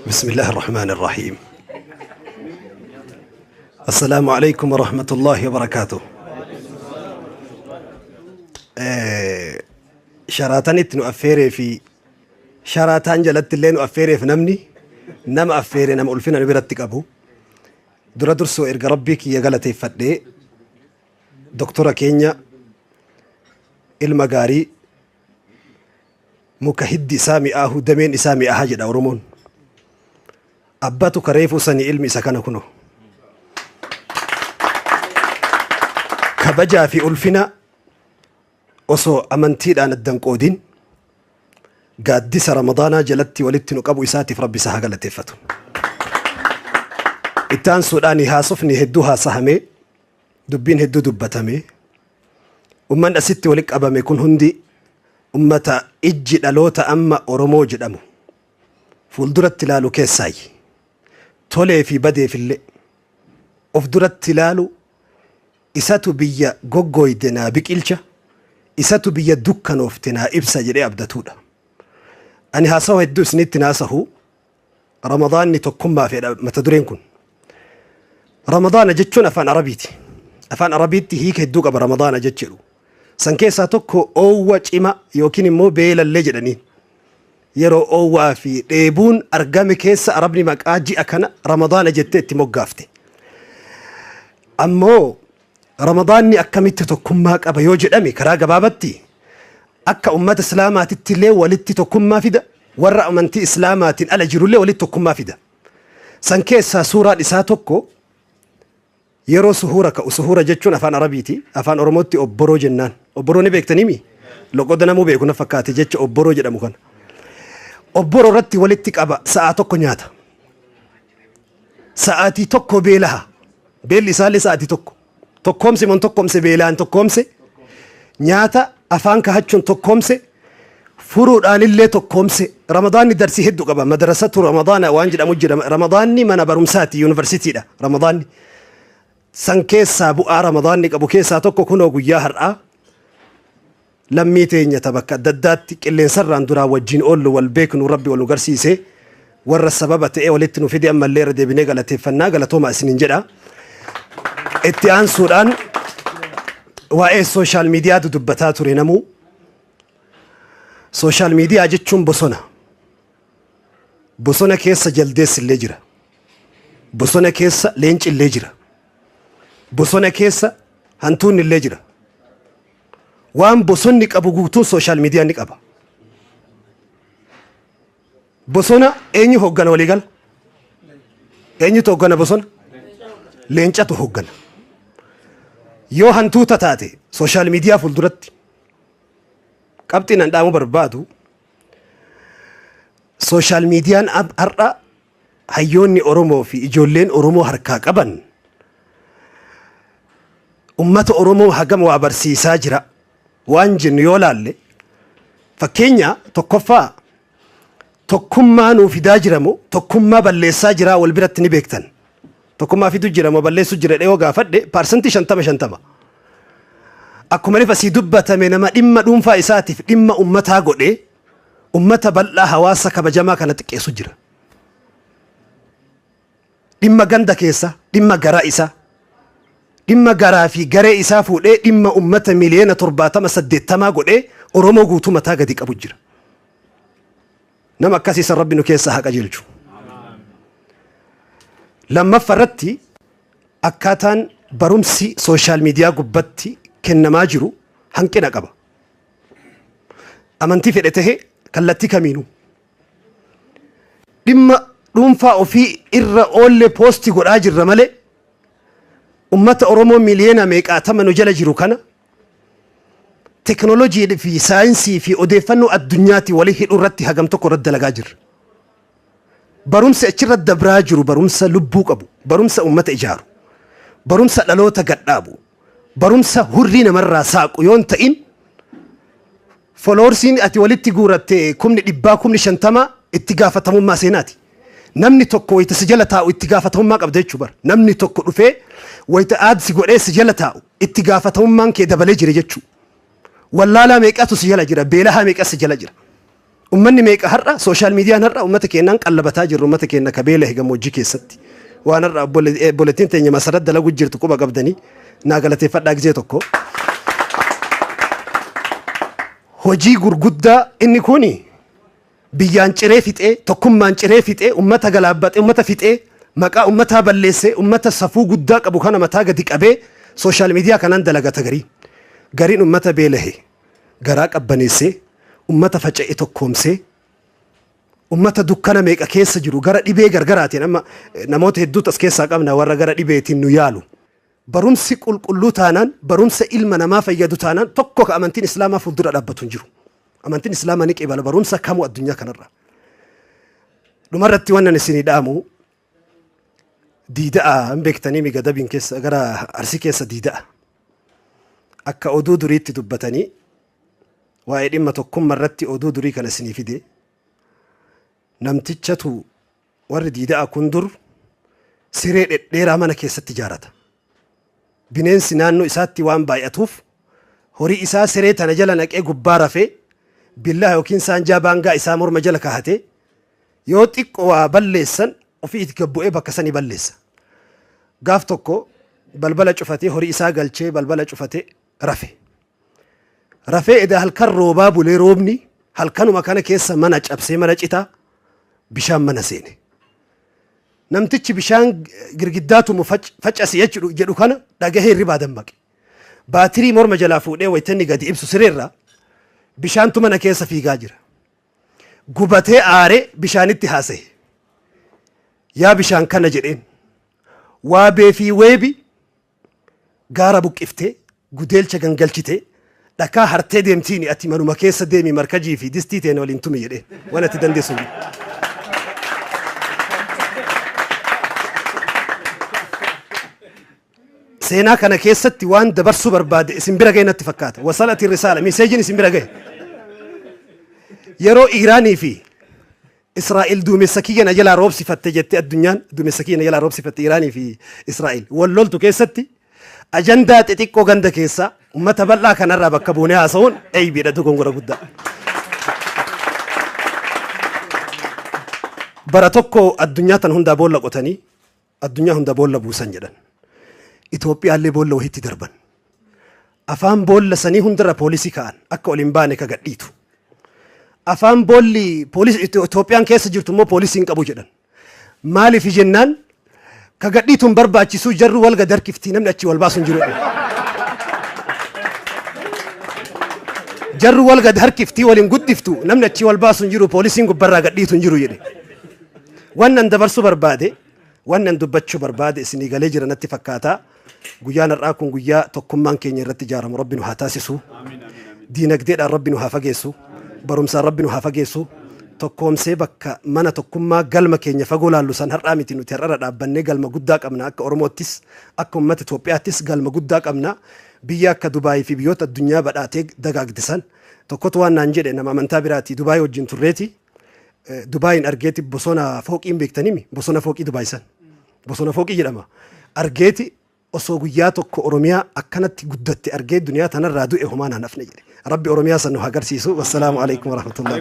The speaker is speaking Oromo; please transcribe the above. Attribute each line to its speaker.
Speaker 1: بسم الله الرحمن الرحيم. السلام عليكم ورحمة الله وبركاته. Sharaatanitti nu affeeree fi sharaataan jalatti illee nu affeereef namni nama affeere nama ulfina nu biratti qabu. Dura dursoo erga Rabbii kiyya galateeffadhee, doktora keenya, ilma gaarii, muka hiddi isaa mi'aahu dameen isaa mi'aaha jedha Oromoon. Abbatu kareefuu sanii ilmi isa kana kuno. Kabajaa fi ulfina osoo amantiidhaan addan qoodin gaaddisa Ramadaanaa jalatti walitti nu qabu isaatiif Rabbi isa haa galateeffatu. Itti aansuudhaan haasofni hedduu haasahamee, dubbiin hedduu dubbatamee, ummanni asitti walitti qabame kun hundi ummata ijji dhaloota amma Oromoo jedhamu fuulduratti ilaalu keessaayi. Tolee fi badeefillee of duratti ilaalu, isatu biyya goggooyde naa biqilcha, isatu biyya dukkanoofte naa ibsa jedhee abdatuudha. Ani haasawa hedduu isinitti naasahu. Ramadaanni tokkummaa fedha mata dureen kun. Ramadaana jechuun afaan Arabiiti. Afaan Arabiitti hiika hedduu qaba Ramadaana jechuudha. San keessaa tokko oowwa cima yookiin immoo beelallee jedhaniin. Yeroo oowwaa fi dheebuun argame keessa Arabni maqaa ji'a kana Ramadaana jettee itti moggaafte. Ammoo Ramadaanni akkamitti tokkummaa qaba yoo jedhame, karaa gabaabatti akka ummata Islaamaatitti illee walitti tokkummaa fida, warra amantii Islaamaatiin ala jirullee walitti tokkummaa fida. San keessaa suuraan isaa tokko yeroo suhuura ka'u. Suhuura jechuun afaan Arabiiti. Afaan Oromootti obboroo jennaan. Obboroo ni beektaniimi? Loqoda namuu beeku na fakkaate jecha obboroo jedhamu kana. Obboroo irratti walitti qaba, sa'aa tokko nyaata. Sa'aatii tokko beelaha. Beelli isaallee sa'aatii tokko. Tokkoomse mon tokkoomse, beelaan tokkoomse, nyaata afaan kahachuun tokkoomse, furuudhaanillee tokkoomse. Ramadaanni darsii hedduu qaba. Madrasatu Ramadaana waan jedhamu jira. Ramadaanni mana barumsaati, yuunivarsiitiidha. Ramadaanni. San keessaa bu'aa Ramadaanni qabu keessaa tokko kunoo guyyaa har'aa lammii teenya ta bakka adda addaatti qilleensarraan duraa wajjin oollu wal beeknu Rabbi wal nu garsiise. Warra sababa ta'ee walitti nu fide ammallee irra deebinee galateeffannaa, galatooma isiniin jedha. Itti aansuudhaan waa'ee social mediatu dubbataa ture namuu. Social media jechuun bosona. Bosona keessa jaldeessi illee jira. Bosona keessa leenci illee jira. Bosona keessa hantuunni illee jira. Waan bosonni qabu guutuun social media ni qaba. Bosona eenyu hooggana waliigala? Eenyutu hooggana bosona? Leencatu hooggana. Yoo hantuuta taate social media fuulduratti qabxiin an dhaamuu barbaadu, social mediaan har'a hayyoonni Oromoo fi ijoolleen Oromoo harkaa qaban ummata Oromoo hagam waa barsiisaa jira waan jennu yoo laalle, fakkeenya tokkoffaa, tokkummaa nuu fidaa jira moo tokkummaa balleessaa jira? Wal biratti ni beektan. Tokkummaa fidu jira moo balleessu jira dhehoo gaafadhe, 50%-50. Akkuma rifa sii dubbatame, nama dhimma dhuunfaa isaatiif dhimma ummataa godhee ummata bal'aa, hawaasa kabajamaa kana xiqqeessu jira. Dhimma ganda keessa, dhimma garaa isaa, dhimma garaa fi garee isaa fuudhee dhimma ummata miliyoona 70-80 godhee Oromoo guutuu mataa gadi qabu jira. Nama akkasii san Rabbi nu keessaa haa qajeelchu. Lammaffaa irratti akkaataan barumsi social media gubbatti kennamaa jiru hanqina qaba. Amantii fedhe tahe kallattii kamiinuu. Dhimma dhuunfaa ofii irra oollee post godhaa jirra malee ummata Oromoo miliyoona meeqaatama nu jala jiru kana teknoolojii fi saayinsii fi odeeffannoo addunyaatii walii hidhuu irratti hagam tokko irratti dalagaa jirra. Barumsi achirra dabraa jiru barumsa lubbuu qabu, barumsa ummata ijaaru, barumsa dhaloota gadhaabu, barumsa hurrii namarraa saaqu yoon ta'in, followersiin ati walitti guuratte 100,000, 50,000 itti gaafatamummaa seenaati. Namni tokko wayita si jala taa'u itti gaafatamummaa qabda jechuu bara. Namni tokko dhufee wayita add si godhee si jala taa'u itti gaafatamummaan kee dabalee jira jechuu. Wallaalaa meeqatu si jala jira, beelahaa meeqa si jala jira. Ummanni meeqa har'a social miidiyaan har'a ummata keenyaan qallabataa jirru, ummata keenya ka beela'e gammoojjii keessatti. Waan har'a obboleettiin teenya Masarat dalagu jirtu quba qabdanii naa galateeffadhaa gizee tokko. Hojii gurguddaa inni kuni biyyaan ciree fixee, tokkummaan ciree fixee, ummata galaabbaxee, ummata fixee, maqaa ummataa balleessee, ummata safuu guddaa qabu kana mataa gadi qabee social media kanaan dalagata garii. Gariin ummata beelahe garaa qabbaneessee, ummata faca'e tokkoomsee, ummata dukkana meeqa keessa jiru gara dhibee gargaraatiin, amma namoota hedduutu as keessaa qabna warra gara dhibeetiin nu yaalu. Barumsi qulqulluu taanaan, barumsa ilma namaa fayyadu taanaan, tokko ka amantiin Islaamaa fuuldura dhaabbatu hin jiru. Amantiin Islaamaa ni qeebala barumsa kamuu addunyaa kanarra. Dhumarratti wannan isinii dhaamu, Diida'a hin beektanii mi? Gadabiin keessa gara Arsii keessa Diida'a. Akka oduu duriitti dubbatanii, waa'ee dhimma tokkummaa irratti oduu durii kana isinii fide. Namtichatu warri Diida'a kun dur siree dhedheeraa mana keessatti ijaarata. Bineensi naannoo isaatti waan baay'atuuf horii isaa siree tana jala naqee gubbaa rafee, billaa yookiin saanjaa baangaa isaa morma jala kahatee, yoo xiqqoo waa balleessan ofii itti gad bu'ee bakka sanii balleessa. Gaaf tokko balbala cufatee, horii isaa galchee, balbala cufatee rafe. Rafee edaa halkan roobaa bulee, roobni halkanuma kana keessa mana cabsee, mana citaa bishaan mana seene. Namtichi bishaan girgiddaatumu facasi jedhu kana dhagahee hirribaa dammaqe. Baatirii morma jalaa fuudhee wayita inni gadi ibsu sireerraa bishaantu mana keessa fiigaa jira. Gubatee aaree bishaanitti haasa'e. "Yaa bishaan kana," jedheen. "Waabee fi weebi gaara buqqiftee, gudeelcha gangalchitee, dhakaa hartee deemtiini, ati manuma keessa deemi, markajii fi distii teene waliin tumi," jedheen. "Waan ati dandeessu hin jiru." Seenaa kana keessatti waan dabarsuu barbaade isin bira gahe natti fakkaata. وصلت الرسالة, messageiin isin bira gahe. Yeroo Iiraanii fi Israa'el duumessa kiyya na jalaa roobsifatte jette, addunyaan duumessa kiyya na jalaa roobsifatte, Iiraanii fi Israa'el wal loltu keessatti, ajandaa xixiqqoo ganda keessaa ummata bal'aa kanarraa bakka buunee haasa'uun eeybiidha, dogongora guddaa. Bara tokko addunyaa tan hundaa boolla qotanii, addunyaa hunda boolla buusan jedhan. Itoophiyaallee boolla wahiitti darban. Afaan boolla sanii hundarra poolisii ka'an, akka ol hin baane ka gadhiitu. Afaan boolli poolisii Itoophiyaan keessa jirtu immoo poolisii hin qabu jedhan. Maaliif jennaan, ka gadhiituun barbaachisuu, jarru wal gad harkiftii, namni achii wal baasu hin jiru jedhan. Jarru wal gad harkiftii, waliin guddiftu, namni achii wal baasu hin jiru, poolisiin gubbarraa gadhiitu hin jiru jedhe. Wannan dabarsuu barbaade, wannan dubbachuu barbaade isinii galee jira natti fakkaata. Guyyaan har'aa kun guyyaa tokkummaan keenya irratti ijaaramu Rabbi nu haa taasisu. Diinagdeedhaan Rabbi nu haa fageessu. Barumsaan Rabbi nu haa fageessu. Tokkoomsee bakka mana tokkummaa galma keenya fagoo laallu san har'aa miti, nuti har'arra dhaabbannee galma guddaa qabna. Akka Oromoottis, akka uummata Itoophiyaattis galma guddaa qabna. Biyya akka Dubaayii fi biyyoota addunyaa badhaatee dagaagdisan tokkotu waan naan jedhe, nama amantaa biraati, Dubaayii wajjin turreeti. Dubaayin argeeti, bosona fooqiin beektanimi, bosona fooqii Dubaay san bosona fooqii jedhama, argeeti, "Osoo guyyaa tokko Oromiyaa akkanatti guddatte argee duniyaa tanarraa du'e homaa naan hafne," jedhe. Rabbi Oromiyaa san nu haa agarsiisu. والسلام عليكم ورحمة الله.